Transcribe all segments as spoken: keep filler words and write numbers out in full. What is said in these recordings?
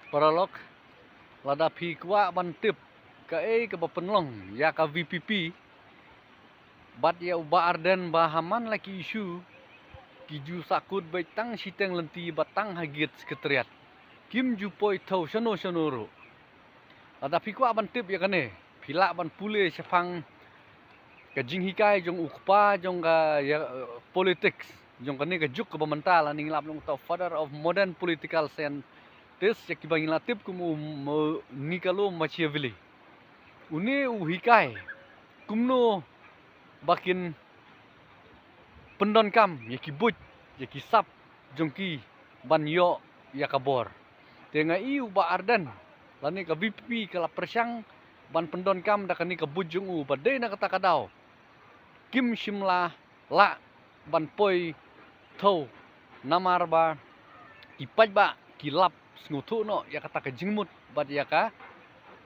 Paralok, lada phi kwah ban tip kaei kaba pynlong ïa ka VPP bad ïa u Bah Ardent ba ha man la ki issue ki ju sahkut beit tang shiteng lynti bad tang ha gate Secretariat, kim ju poi thew shano shano ruh. Lada phi kwah ban tip ïa kane, phi lah ban pule shaphang ka jinghikai jong u kpa jong ka, ïa, eh, politics jong kane ka juk kaba mynta, lane ngi lah ban ong uta u father of modern political scientist, ïa kiba ngi la tip kum u Mo-, Niccolo Machiavelli. Une u hikai kumno ba kin pyndonkam ïa ki buit, ïa ki sap jong ki ban ïoh ïa ka bor. Te nga i u Bah Ardent lane ka VPP ka la pyrshang ban pyndonkam da kane ka buit jong u, bad dei na kata ka daw kim shym la lah ban poi thew, namar ba ki paidbah ki lap sngewthuh noh ïa kata ka jingmut bad ïa ka,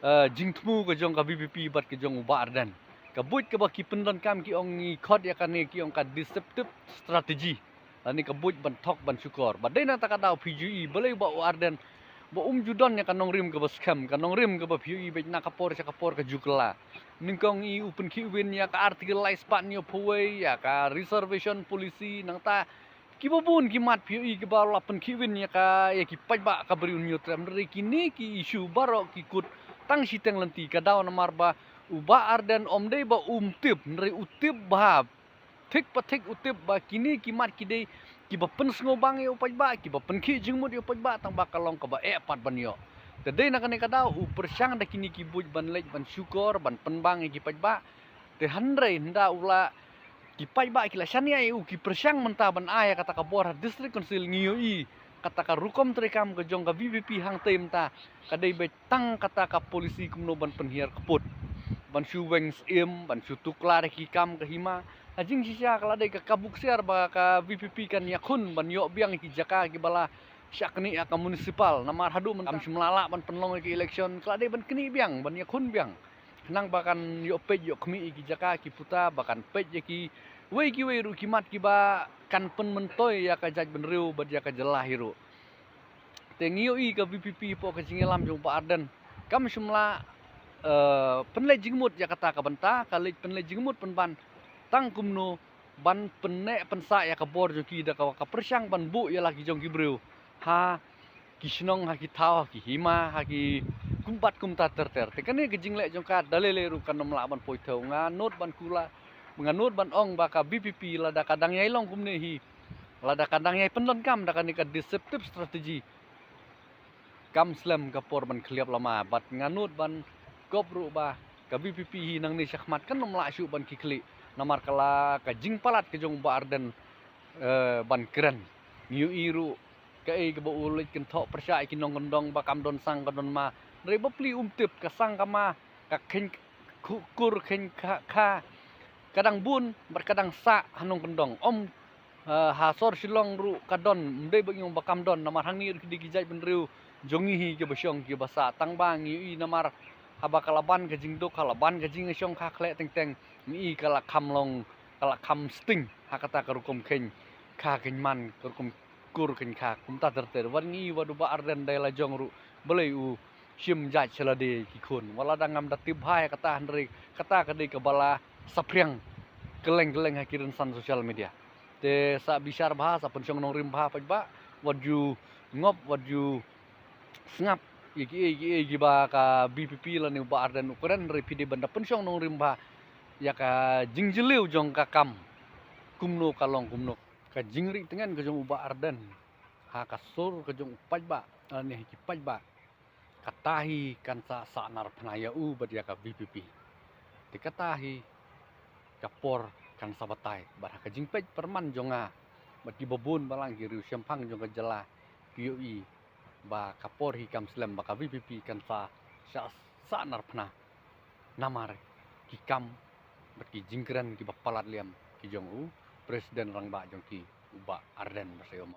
eh, jingthmu ka jong ka VPP bad ka jong u Bah Ardent. Ka buit kaba ki pyndonkam ki ong, ngi khot ïa kane ki ong ka deceptive strategy, lane ka buit ban thok ban shukor. Bad dei na kata ka daw phi ju i balei ba u Ardent ba um ju don ïa ka nongrim kaba skhem, ka nongrim kaba phi ju i beit na ka por sha ka por ka ju kylla. Nyngkong i u pynkhih win ïa ka Article lai spah hynñiewphew wei, ïa ka reservation policy, nangta kiba bun ki mat phi ju i kiba la pynkhih win ïa ka, ïa ki paidbah ka Bri u Hynñiewtrep. Hynrei kine ki issue baroh ki kut tang shiteng lynti, ka daw namar ba u Bah Ardent ym dei ba um tip, hynrei u tip bha, thik pa thik u tip ba kine ki mat ki dei kiba pynsngewbang ïa u paidbah, kiba pynkhih jingmut ïa u paidbah, tang ba ka long kaba eh pat ban ïoh. Te dei na kane ka daw u pyrshang da kine ki buit ban leit ban shukor, ban pynbang ïa ki paidbah. Te hynrei ynda u la, ki paidbah ki la shaniah ïa u, ki pyrshang mynta ban ai ïa kata ka bor ha District Council, ngi ïohi kata ka rukom treikam ka jong ka VPP hangtei mynta ka dei beit tang kata ka policy kumno ban pynhiar kput, ban shu weng syiem, ban shu tuklar ïa ki kam ka hima. Ha jingshisha ka la dei ka, ka buk siar ba ka VPP kan ïakhun ban ïoh biang ïa ki jaka kiba la shah knieh ha ka municipal, namar haduh mynta kam shym la lah ban pynlong ïa ki election, ka la dei ban knieh biang, ban ïakhun biang, khnang ba kan ïoh peit ïoh khmih ïa ki jaka ki puta, ba kan peit ïa kiwei kiwei ruh ki mat kiba kan pynmyntoi ïa ka jaitbynriew bad ïa ka jylla hi ruh. Te ngi ïohi ka VPP hapoh ka jingïalam jong u Bah Ardent kam shym la, eh, pynleit jingmut ïa kata ka bynta, ka leit pynleit jingmut pynban tang kumno ban pynneh pynsah ïa ka bor jong ki da kaba ka pyrshang ban buh ïa la ki jong ki briew ha ki shnong, ha ki thaw, ha ki hima, ha ki kumbat kumta ter ter. Te kane ka jingleh jong ka da lei lei ruh kan ym lah ban poi thew. Nga nud ban kular, nga nud ban ong ba ka VPP lada ka dang ïai long kumne hi, lada ka dang ïai pyndonkam da kane ka deceptive strategy, kam slem ka por ban khlieh lama. Bad nga nud ban kop ruh ba ka VPP hi nangne shakhmat kan ym lah shuh ban khlieh, namar ka la ka jingpalat ka jong u Bah Ardent, eh, ban kren. Ngi ïohi ruh kaei kaba u leit kynthoh pyrshah ïa ki nongkyndong ba kam don sang ka don ma. Hynrei bapli um tip ka sang ka ma, ka kheiñ khu-, kur kheiñ kha, kha, ka dang bun bad ka dang sah ha nongkyndong. Ym, eh, ha sor Shillong ruh ka don, ym dei ba ngi ong ba kam don, namar hangne ruh ki dei ki jaitbynriew jong ngi hi kiba shong kiba sah. Tang ba ngi ïohi namar haba ka la ban ka jingduk, ka la ban ka jingïashong kha khleh teng teng, ngi ïohi ka la kham long, ka la kham sting ha kata ka rukom kheiñ kha kheiñ man, ka rukom kur kheiñ kha, kumta ter ter. Wat ngi ïohi wat u Bah Ardent dei la jong ruh balei u shim jait sha lade ki khun. Wat lada ngam da tip bha ïa kata, hynrei kata ka dei kaba la saphriang kylleng kylleng ha ki rynsan social media. Te sa bishar bha, sa pynshong nongrim bha paidbah, wat ju ngop, wat ju sngap ïa kiei kiei kiba ka VPP lane u Bah Ardent u kren, hynrei phi dei ban da pynshong nongrim bha ïa ka jingjylliew jong ka kam, kumno ka long kumno. Ka jingrieh tngen ka jong u Bah Ardent ha ka sur ka jong u paidbah, lane ha ki paidbah, kata hi kan sa sahnarphna ïa u bad ïa ka VPP. Te kata hi ka por kan sa batai. Bad ha ka jingpeit pyrman jong nga bad kiba bun balang ki riew shemphang jong ka jylla, ki ïohi ba ka por hi kam slem ba ka VPP kan sa shah sahnarphna namar ki kam bad ki jingkren kiba palat liam ki jong u President Rangbah jong ki, u Bah Ardent Basaiawmoit.